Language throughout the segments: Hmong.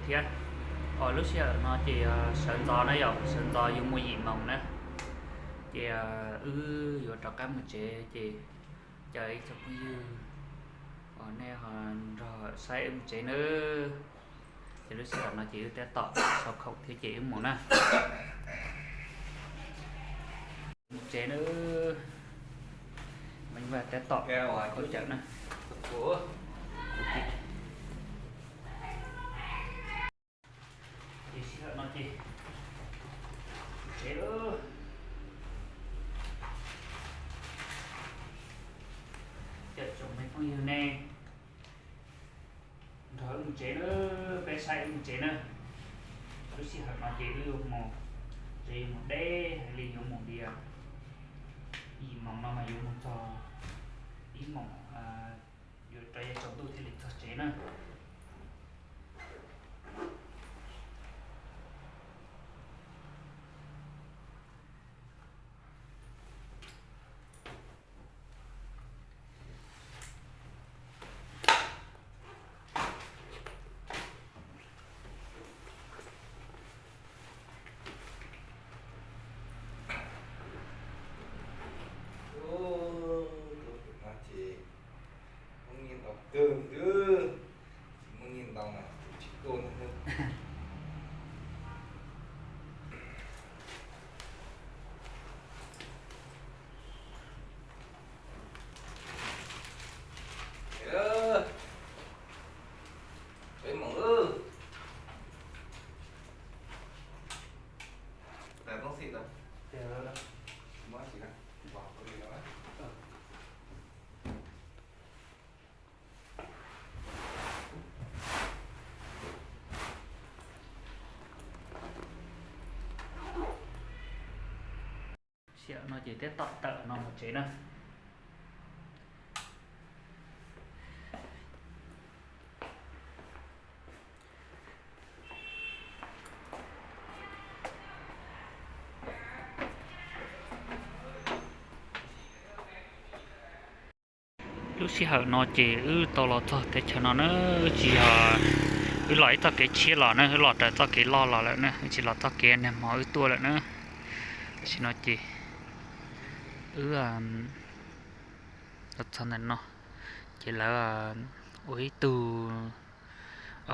Thiab, lub sij hawm no ces sawv ntxov na yom, sawv ntxov yuav mus yim moos na, ces wb yuav rov qab mus tsev ces caw ib tsoom phooj ywg uas nej ho nrog saib wb mus tsev nawb. Ces lub sij hawm no ces wb tab tom sau khoom thiab ces wb mus na. Mus tsev nawb. Vaj tab tom ua cawm na. Ces sij hawm no ces mus tsev lawm. Caw tsoom me phooj ywg nej nrog wb mus tsev na, peb saib wb mus tsev na. Lub sij hawm no ces wb yuav mus, ces yuav mus deb heev li, yuav mus li yim moos no mas yuav mus txog ib moos, yuav rov yav tsaus ntuj thiaj li txog tsev na. Ces muaj nyiaj ntau kawg li, tsis muaj nyiaj ntau mas kuv tsis tuaj ntag. Peb mus. Sij hawm no ces tab tom tawm no mus tsev na. Lub sij hawm no ces wb tau los txog teb chaws no na, wb tsis yog, wb los ib txoj kev tshiab los na, wb los raws txoj kev loj los lawm na, wb tsis los txoj kev nag hmo wb tuaj lawm na. Tam sim no ces wb los txog ntawm no, ces lawv ua ib tug,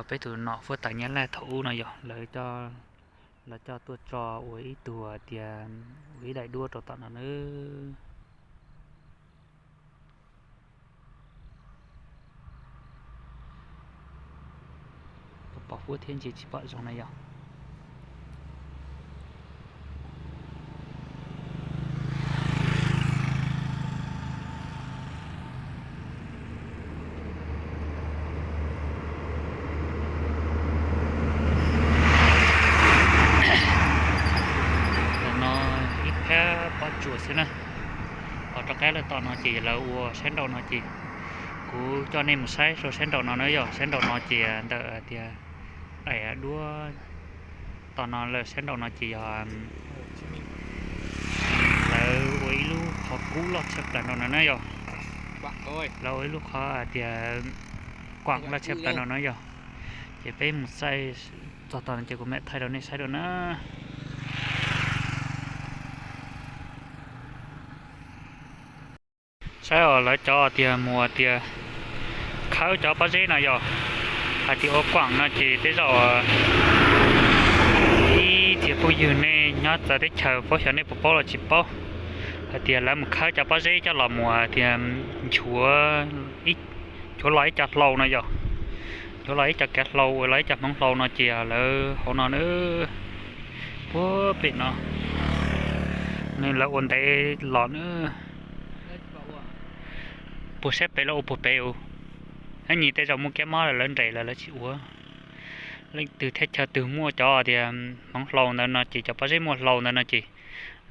peb tus nom huab tais Nyab Laj thaum ub no yog lawv, lawv coj tuaj tso ua ib tug tias ua ib daim duab rau tom no na. Pom huab thiab ntsia tsis pom zoo na yog. Ntawm no ib phab pob tsuas xwb na. Ho rov qab lawm tom no ces lawv ua sab nraum no ces kuv coj nej mus saib rau sab nraum no na yog, sab nraum no ces ntawm tias daim duab tom no lawm, sab nraum no ces yog lawv ua ib lub qhov kub loj tshaj plaws nraum no na yog. Lawv ua ib lub qhov tias kuam loj tshaj plaws nraum no yog. Ces peb mus saib txog tom no ces kuv mam thaij rau nej saib dua na. Saib os, lawv cov tias mus tias khawb cov pob zeb no yog, hais tias ua kuam no ces tej zaum ib txhia phooj ywg nej nyob txawv teb chaws paub xyov nej puas paub los tsis paub, hais tias lawv mus khawb cov pob zeb coj los mus tias nchuav, nchuav los ib co hlau no yog, nchuav los ib co kev hlau, ua los ib co hmoov hlau no ces lawv hauv no na, puag pem no, lawv ua ntev los na. Puag sab pem lawv ua puag pem u. Nyob nyi tej zaum muaj kab mob lawm lawv nres lawm lawv tsis ua. Leej twg thaj chaw twg muaj cov tias hmoov hlau ntawd no ces cov pob zeb muaj hlau ntawd no ces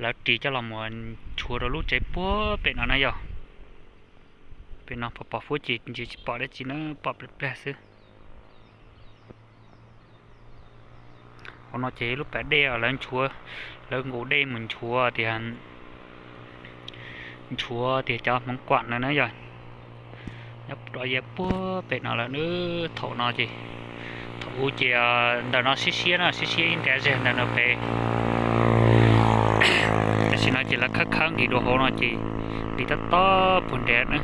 lawv ris coj los mus nchuav rau lub tsev puag pem no na yog. Pem no pom pom huab ces ntsia tsis pom dab tsi na, pom plag plag xwb. Hauv no ces lub pas dej lawv nchuav, lawv nqus dej mus nchuav tias, nchuav tias cov hmoov kuam no na yog. Nyob rau yav puag pem no lawm na, thaum no ces, thaum Kuv ces ntawm no siab siab na, siab siab ib nrab zeg ntawm no pem. Tam sim no ces lawv khawb khawb nqis dua hauv no ces nqis tob tob puag nrad na.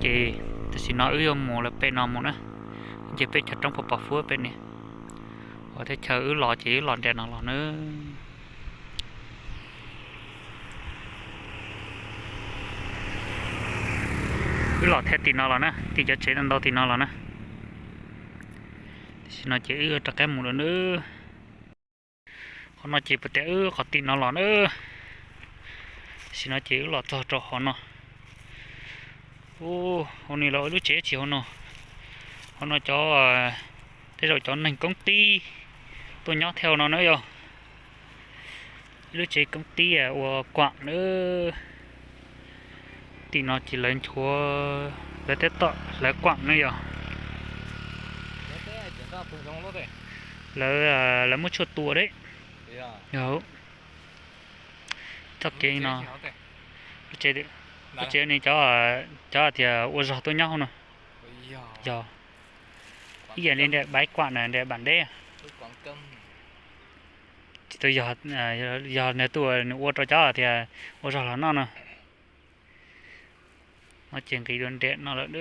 Ces tam sim no wb yuav mus lawm pem no mus na, ces peb chaw roob pos pos huab pem ni. Ua teb chaws wb los ces wb los nram no los na. Wb los thiab tim no los na, tim cov tsev ntau ntau tim no los na. Tam sim no ces wb rov qab mus lawm na. Qhov no ces puas tias wb qhov tim no los na. Tam sim no ces wb los txog rau hauv no. Ub, hauv ni los ua lub tsev tsis hauv no. Hauv no cov, tej zaum cov neeg koob tib tuaj nyob thiab hauv no na yog. Ib lub tsev koob tib ua kuam na. Tim no ces lawv nchuav, lawv tab tom hlawv kuam na yog. Lawv, lawv muab tshuaj tua deb. Yog, txoj kev no, lub tsev, lub tsev ni cov, cov tias ua zog tuaj nyob hauv no. Yog, ib yam li nram baib kuam na, nram bam deb. Tsis tau yog, yog nws tuaj nws ua rau cov tias ua zog los noj no. No ces nqis dua nram no lawm.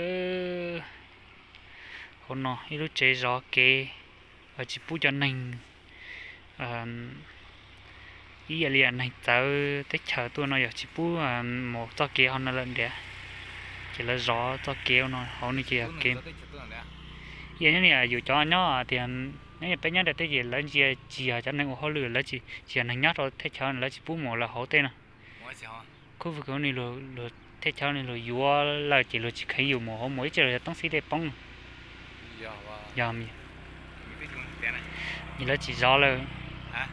Hauv no ib lub tsev zov kev, tsis pub cov neeg, ib yam li neeg txawv teb chaws tuaj no yog tsis pub mus txoj kev hauv no lawm nram. Ces lawv zov txoj kev no hauv no ces yog kev, ib yam li yus cov nyob tias nyob peb nyob nram teb ces lawv ntsia tsis yog cov neeg ua hauj lwm, lawv tsis, tsis yog neeg nyob rau thaj chaw lawv tsis pub mus lawv hauv tej no. Khub vwg ni luag thaj chaw ni luag yuav lawm ces luag tsis kheev yus mus hauv, mus ib tse los yog toob xib dej poob. Yog, yog lawv tsis zov lawm,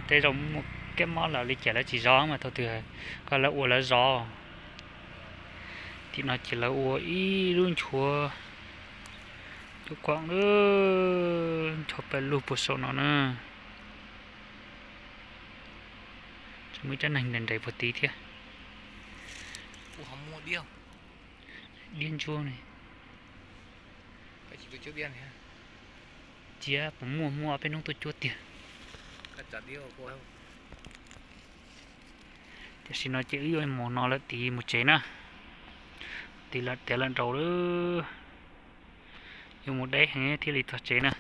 tej zaum muaj kab mob lawm li cas lawv tsis zov mas thaum twg koj lawv ua lawv zov. Tim no ces lawv ua ib lub nchuav, lub kuam, nchuav pawg lug puag saum no na. Tseem muaj ib rab neeg nres nres puag tid thiab. Diab ntsuab ne. Cia puas muaj, muaj ob peb hnub tuaj cuab tiag. Tam sim no ces wb yuav mus no lawm tid mus tsev na. Tid lawm tiav lawm nraud lawm. Yuav mus deb heev thiaj li txog tsev na.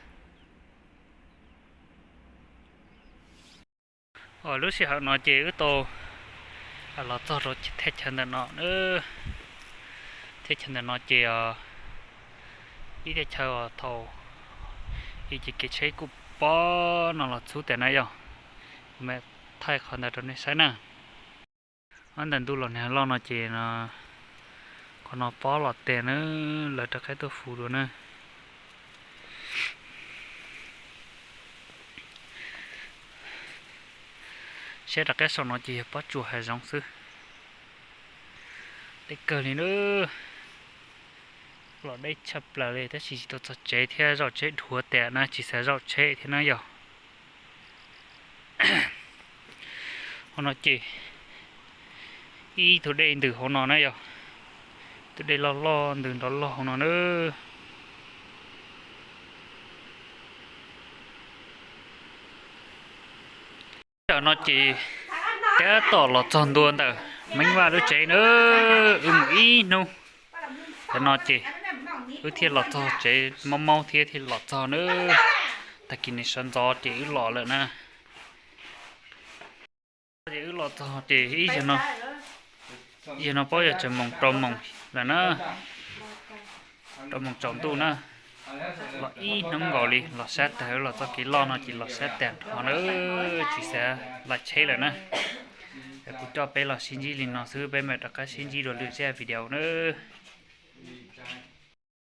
Lub sij hawm no ces wb tau los txog rau thaj chaw ntawm no. Thaj chaw ntawm no ces ib thaj chaw thaum ib ces kev tsheb kuj pob no los txhub tas na yog. Kuv mam thaij qhov ntawd rau nej saib na. Ob ntawm ntuj los niag loj no ces qhov no pob los tas na, lawv rov qab tuaj fuv dua na. Saib rov qab saum no ces yog pob tsuas hav zoov xwb. Deb kawg li na. Los deb tshaj plaws li tab sis tsis tau txog tsev thiab, zaum tsheb dhuav tas na, tsis xav zaum tsheb thiab na yog. Hauv no ces ib tug dej ntws hauv no na yog, tus dej loj loj ntws nrov loj hauv no na. Tam no ces tab tom los txog ntua ntawm Meeb Vaj lub tsev na, wb mus ib hnub. Tam no ces wb thiaj los txog tsev, maub maub thiab thiaj los txog na. Tag kis no sawv ntxov ces wb los lawm na. Ces wb los txog ces ib zaug no, ib zaug no paub yog tseem moos rau moos lawm na, rau moos tsaus ntuj na. Los ib hnub nkaus li los sab tag, wb los txoj kev loj no ces los sab tag nrho na, tsis xav laij tsheb lawm na. Kuv coj peb los sib ntsib li no xwb, peb mam rov qab sib ntsib dua lwm zaj video na.